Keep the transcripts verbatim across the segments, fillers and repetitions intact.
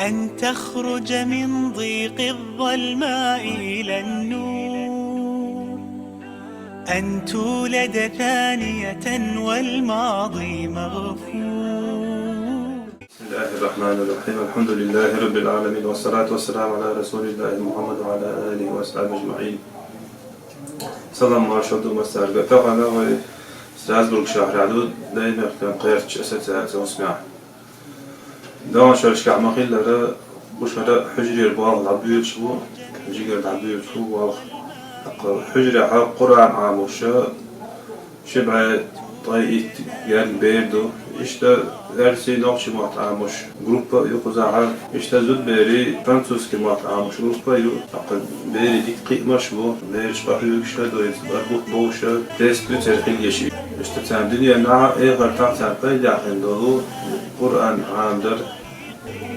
أن تخرج من ضيق الظلماء إلى النور، أن تولد ثانية والماضي مغفور. بسم الله الرحمن الرحيم. الحمد لله رب العالمين، والصلاة والسلام على رسول الله محمد وعلى آله وأصحابه أجمعين. Салам маршал ду массарга. Тахана вай Страсбург шахьра ду, даймехкан кхерч ассоциация усмя. Дагъан шершкахь ма хиллара, бушара хьужрера балха дӀабуьйлуш бу, жигара дӀабуьйлуш бу балха. ТӀаккха хьужрехьа Къуръан Ӏамуша, ши бӀе ткъе итт герга бер ду. Иштта эрсий, нохчий мотт Ӏамуш группа ю кхузахьа. Иштта зудбери французский мотт Ӏамуш группа ю. ТӀаккха бери дика кхиамаш бу, бераш къахьуьгуша, дойца барбут бовша, тест ду церан хилгаш. Иштта царна дуьненахьа, эхартахьа царна пайдехь хин долу Къуръан Ӏамадар,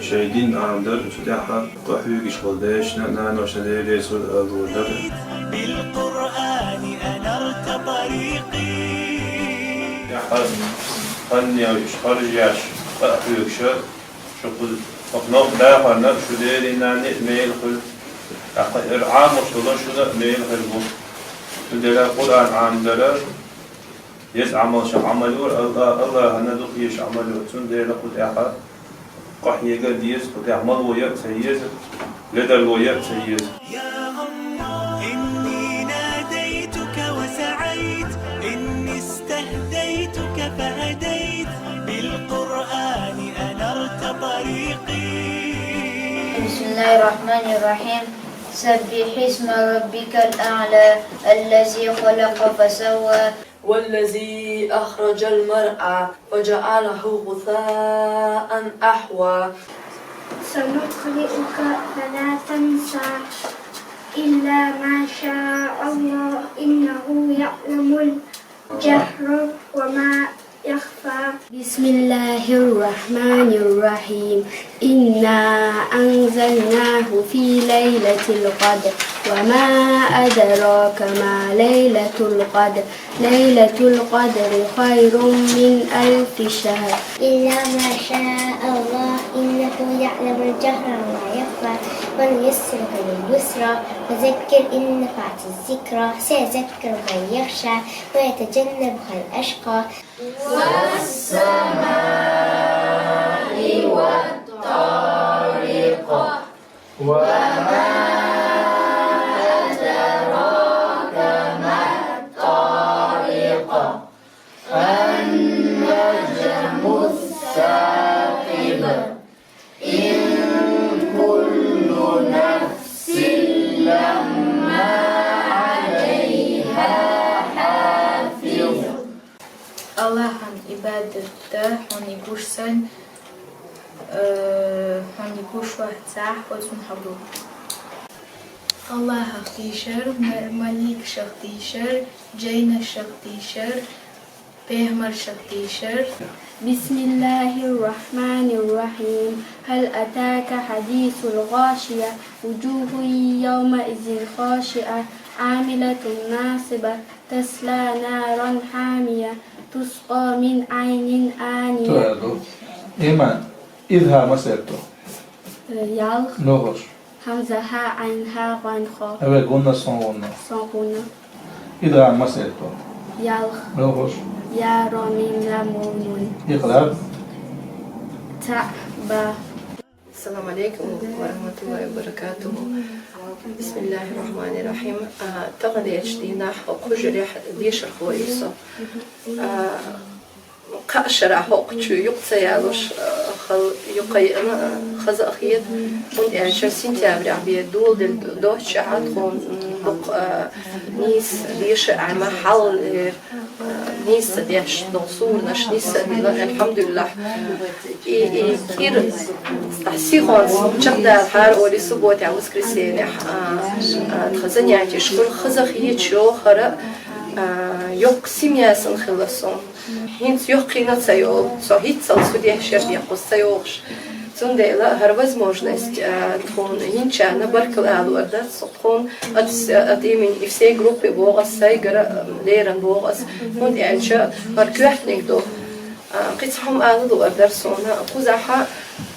шайн дин Ӏамадар, цу тӀехьа къахьуьгуш болу дешна, наношна Дела реза хуьлда аьлла дар. بالقرآن أنرت طريقي. ТӀаккха хан йолуш, харжеш, къахьуьгуша, шу кхуза, хӀокху новкъа дахарна шу дерриг нанна а мела хуьлу, тӀаккха эр Ӏамош долу шуна а мела хир бу. Цундела Къуръан Ӏамадара, еза Ӏамалшах Ӏамал йора, Алла-, Аллахьана дукха еза Ӏамал йора. Цундела кху тӀехьа къахьега а деза, кху тӀехь мало ян а ца еза, ледарло ян а ца еза. يا الله، إني ناديتك وسعيت، إني استهديتك فهديت، بالقرآن أنرت طريقي. بسم الله الرحمن الرحيم. سبح اسم ربك الأعلى، الذي خلق فسوى. والذي أخرج المرعى فجعله غثاء أحوى. سنقرئك فلا تنسى إلا ما شاء الله إنه يعلم الجهر وما يخفى. بسم الله الرحمن الرحيم. إنا أنزلناه في ليلة القدر. وما أدراك ما ليلة القدر. ليلة القدر خير من ألف شهر. إلا ما شاء الله إنه يعلم الجهر وما يخفى. ونيسرك لليسرى. فذكر إن نفعت الذكرى. سيذكر من يخشى. ويتجنبها الأشقى. والسماء والطارق. وما أدراك ما الطارق. النجم الثاقب. إن كل نفس لما عليها حافظ. Аллахьан ибадат дан хьуна гуш санна, э, хьуна гуш вац цхьа а, хьо цунна хьо гу. Аллахьах тийшар, ма-, маликашах тийшар, жайнашах тийшар, пайхамаршах тийшар. بسم الله الرحمن الرحيم. هل أتاك حديث الغاشية. وجوه يومئذ خاشعة. عاملة ناصبة. تسلى نارا حامية. تسقى من عين آنية. Ту аьлла ду. Иман, иза хӀа масех ду? Э, ялх. Лохуш. Хьамза, хьа, Ӏайн, хьа, гӀайн, хо. Аве гунна, сон гунна. Сон гунна. ИдгӀам масех ду? Ялх. Лохуш. Я, ро, мим, лам, вов, нун. Икълаб? Цхьаъ, ба. السلام عليكم ورحمة الله وبركاته. بسم الله الرحمن الرحيم. А, таханлерчу дийнахь хӀокху хьуьжарехь дешархо ю со. А, Кхаа шарахь хӀокху чу юкъа ца ялош, а, хала юкъа йиъна, а, хаза а хета, хӀунда аьлча сентябрехь бен доладелла доццушехь тхуна, м, дукха, а, нийса деша а Ӏема, хьалхалера, а, нийса ца деш долу суранаш нийса а дина, алхьамдулиллахь. И, и кӀира, ахь сихонца чекхдалахьара олий субботехь, воскресеньехь, а, а, тхан занятеш хуьлу, хаза хеташ йоху хӀара, а, йоккха семья санна хилла суна. ХӀинца йоккхийна а ца йолу, со хӀинццалц хӀу деш яра декъаза ца йогӀуш. Цундела хӀара возможность, а, тхуна йинчарна баркалла алор дац со тхуна, от вс-, от имени и всей группы боху ас, сайгара, а, леррина боху ас, хӀунда аьлча хӀара коьртаниг ду. Кхы цхьа хӀума ала луъар дара суна. Кхузахь,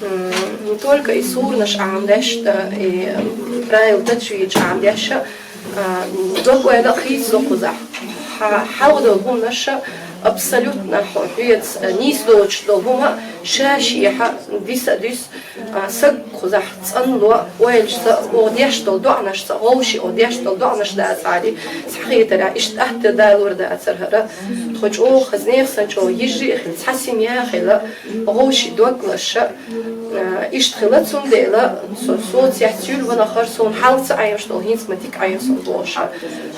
м, не только и суранаш Ӏамадеш, э, и, м, правила таджвида Ӏамадеш, а, дог-ойла а хийца кхузахь. Хьа-, хьалха долу хӀуманаш абсолютно хьо-, хьоьца, э, нийса доцуш долу хӀума ша-шеха диса а дуьсу, а, саг кхузахь цӀанло, ойлаш ца, оха деш долу доӀанаш ца, вовши оха деш долу доӀанаш дацахьара, цхьа хетарехь, иштта атта далор дацара хӀара. Тхо чӀогӀа хаза нехан санна чӀогӀа йижарий а хилла, цхьа семья а хилла, вовши дог лазаш, а, иштта хилла, цундела со, со цецъюьйлаван хӀара суна хьалха ца Ӏемаш долу, хӀинца ма дика Ӏеха суна бохуш.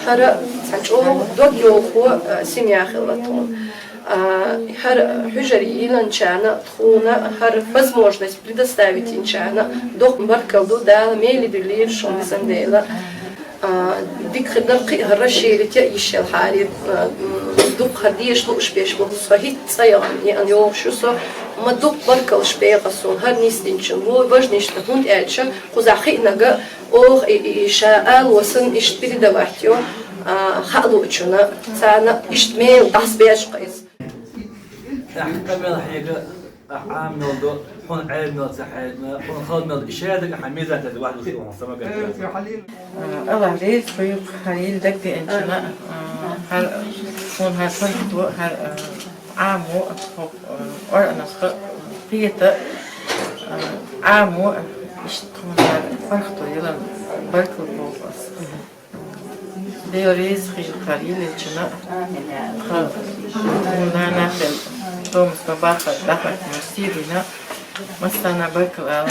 ХӀара цхьа чӀогӀа дог йолхо, а, семья хилла тхуна. А, хӀара хьуьжар йиллинчарна, тхуна хӀара возможность предоставить йинчарна, доккха баркалла ду, Дала мел дуьллийла шуна, везан Дела. А, дика хир дара кхин а хӀара расширить а йиш елахьара, а, м, дукха хӀара деша лууш берш бу, со хӀинца цӀа яхана, яхана йогӀуш ю со, ма дукха баркаллаш бехьа суна хӀара нисдинчун, ву важнична, хӀунда аьлча кхузахь хиънарг оха и, и, и ша алосан иштта передавать йо, а, хаа луучунна, царна иштта мел дӀасабеш кхайса. Ахь къамел хьега, ахь Ӏамал до, хьуна Ӏемал ца хьегна, хьуна халмел ишадаг ахь мизан теза вахьлу хиъна самагар. Аллах реза хуьлда хьан йилла дагадеанчунна, а, хьан, хьуна хьан сархто, хьан, а, Ӏамо, хӀокху, а, Къуръанах кхета, а, Ӏамо, иштта хьуна хьан паргӀато йиларна баркалла боху ас. Дела реза хуьлда хьан йиллинчунна, хьан, хьуна нана хилла, Томас ма бахара, дахархьама сий дина, массарна баркалла ала.